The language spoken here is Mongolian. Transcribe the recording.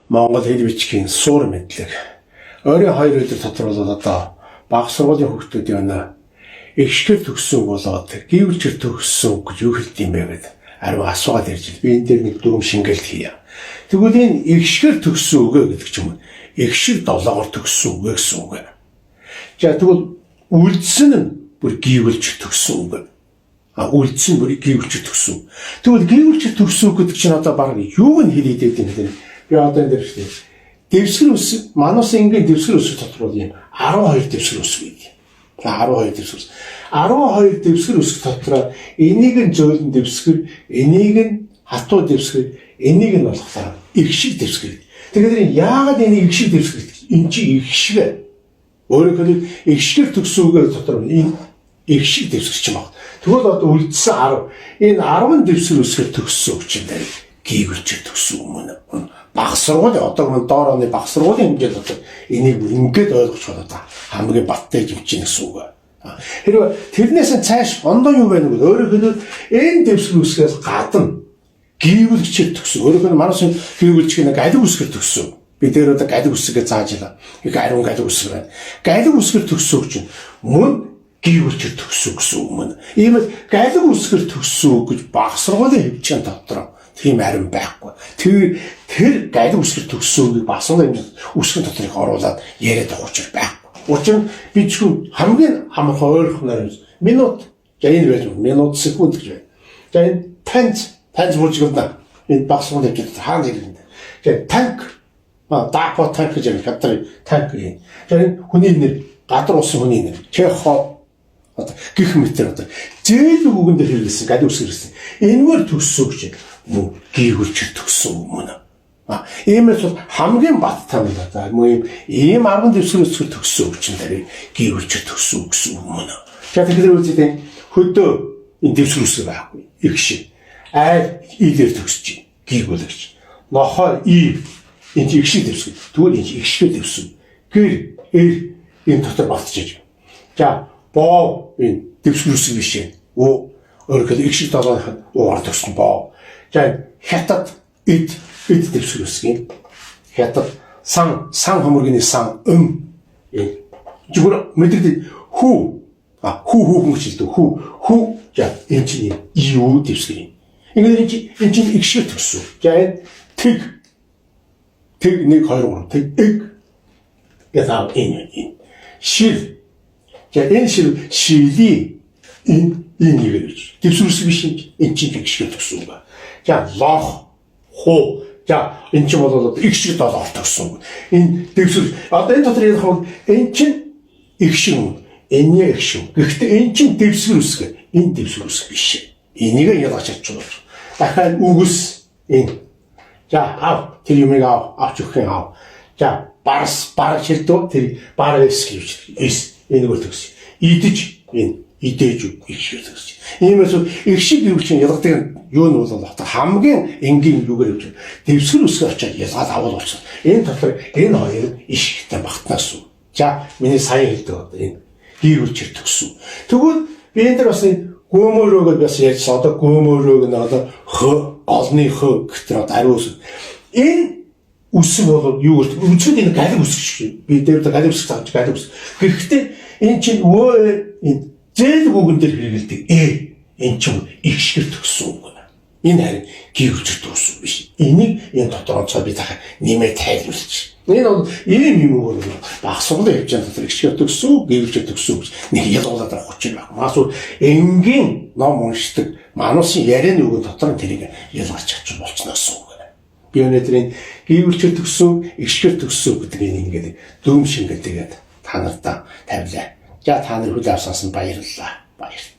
Монгол хэл бичгийн суурь мэдлэг. Ойрын 2 өдөр дотор бол одоо бага сургуулийн хүүхдүүдийн өнөө эгшгээр төгссөн болоод гийгүүлчээр төгссөн гэж юу хэлдэг юм бэ гэдэг ариу асуугаад ирж байна. Би энэ дээр нэг дүрм шингээлт хийе. Тэгвэл энэ эгшгээр төгссөн үгэ гэдэг ч юм уу. Эгшиг долоогоор төгссөн үгэ гэсэн үг. За, тэгвэл үлдсэн нь бүр гийгүүлчээр төгссөн үг. А үлдсэн бүр гийгүүлчээр төгссөн. Тэгвэл гийгүүлчээр төгссөн үг гэдэг чинь одоо баг юуг нь хэлээд идэв юм бэ? Би одоо энэ дээр шүү дээ. Дэвсгэр үсэг, манус ингийн дэвсгэр үсэг дотор бол ийм 12 дэвсгэр үсэг байдаг. За, 12 дэвсгэр үсэг. 12 дэвсгэр үсэг дотор энийг нь зөөлөн дэвсгэр, энийг нь хатуу дэвсгэр, энийг нь болохоор эгшиг дэвсгэр. Тэгэхээр яагаад энийг эгшиг дэвсгэр гэдэг? Энэ чинь эгшиг. Өөрөөр хэлбэл, эгшгээр төгссөн үгээр дотор энэ эгшиг дэвсгэр чинь баг. Тэгвэл одоо үлдсэн 10. Энэ 10 дэвсгэр үсгээр төгссөн үг чинь дээр гийгүүлчээр төгссөн юм уу? Баг сургуулийн одоо мөн доор оны баг сургуулийн хэмжээд одоо энийг ингээд ойлгож байна да. Хамгийн баттай юм чинь гэсэн үг. Хэрвээ тэрнээс нь цааш ондоо юу байна вэ? Өөрөөр хэлбэл, энэ дэвсгэр үсгээс гадна гийгүүлэгчээр төгссөн. Өөрөөр хэлбэл, манай гийгүүлэгч нэг алиг үсгээр төгссөн. Би дээр одоо галиг үсгээ зааж илаа. Их ариун галиг үсэг байна. Галиг үсгэр төгссөн үг чинь мөн гийгүүлчээр төгссөн гэсэн үг мөн. Ийм л галиг үсгэр төгссөн үг гэж баг сургуулийн хэмжээнд дотор тийм ариун байхгүй. Тэр галиг үсгэр төгссөн үгийг баг сургуулийн хэмжээнд үсгэн дотор их оруулаад яриад байгаа учир байхгүй. Учир нь би зөвхөн хамгийн амархан ойрхоноор юм. Минут. За, энэ байж минут, секунд гэж байна. За, энэ танц болж гэнэ. Энэ баг сургуулийн хэмжээнд хаана хэрэглэнэ. За, танк. Дапо танк гэж юм, хятад танк юм. За, энэ хүний нэр, гадар улсын хүний нэр. Чехов одоо гих мэтэр одоо зээл үгэн дээр хэрэглэсэн, галиг үсэг хэрэглэсэн. Энэгээр төгссөн гэж мөн гийгүүлчээр төгссөн үг мөн. А иймээс бол хамгийн баттай юм да. За, мөн ийм 10 дэвсгэр үсгэр төгссөн үг чинь дээр гийгүүлчээр төгссөн үг гэсэн үг мөн. За, тэгэхээр үзээ, хөдөө энэ дэвсгэр үсэг байхгүй. Их шиг. Айл илээр төгсөж байна. Гийгүүлэгч. Нохой ий энэ чинь эгшиг дэвсгэр. Тэгвэл энэ чинь эгшгээр дэвсгэр. Гэр эр энэ дотор багтчихэж. За, боо энэ дэвсгэр үсэг биш ээ. Оо, өөрөөр хэлбэл, эгшиг долоох уугаар төгсөн боо. За, хятад эд эд дэвсгэр үсэг юм. Хятад сан сан хөмөргөний сан өм энэ зүгээр мэдрэгдээ хүү а хүү хүүхэн гэж хэлдэг. Хүү хүү. За, энэ чинь юу дэвсгэр юм. Ингээд энэ чинь эгшгээр төгссөн. За, энэ тэг тэг 1 2 3 тэг эг гэдэг энэ шил. За, энэ шил шилийн энэ нэгээр гэж. Дэвсгэр үсэг биш юм. Энэ чинь эгшгээр төгссөн үг. За, лох хуу. За, энэ чинь бол одоо эгшиг долоор төгссөн үг. Энэ дэвсгэр одоо энэ дотор ярих бол энэ чинь эгшиг үг. Энэ эгшиг. Гэхдээ энэ чинь дэвсгэр үсэг. Энэ дэвсгэр үсэг биш. Энийг ялгаж чадчих болж. Дахиад үгс энэ. За, ав тэр юмыг ав авч өгөх юм ав. За, барс бар шилдүү тэр бар эс гэж эс энэгээр төгс. Идэж энэ идэж эгшгээр төгсөж. Иймээс эгшиг юу чинь ялгадаг нь юу нь бол одоо хамгийн энгийн юугаар явж байна. Дэвсгэр үсгээр очиад ялгаад авал болсон. Энэ дотор энэ хоёр ишгтэй багтнаас үү. За, миний сая хэлдэг одоо энэ гийгүүлчээр төгссөн. Тэгвэл би энэ дээр бас гөөмөрөөгөө бас ярьсан. Одоо гөөмөрөөг нь одоо х олны х гэхтэр одоо ариун үсэг. Энэ үсэг бол юу гэж үзэхэд энэ галиг үсэг шиг. Би дээр одоо галиг үсэг зааж галиг үсэг. Гэхдээ энэ чинь өө энэ зээл үгэн дээр хэрэгэлдэг э энэ чинь эгшгээр төгссөн үг. Энэ харин гийгүүлчээр төгссөн биш. Энийг энэ дотор онцгой би дахиад нэмээд тайлбарлаж. Энэ бол ийм юм уу баг сургуулийн хэмжээнд дотор эгшгээр төгссөн, гийгүүлчээр төгссөн гэж нэг ялгуулаад авах учир байх. Маасуу энгийн ном уншдаг манусын ярианы үгэн дотор нь тэрийг ялгарч чадчих болчихно гэсэн үг. Би өнөөдөр энэ гийгүүлчээр төгссөн, эгшгээр төгссөн гэдэг энэ ингээд дөөм шингээд тэгээд та нартаа тавилаа. За, та нар хүлээн авсанаас нь баярлалаа. Баярлалаа.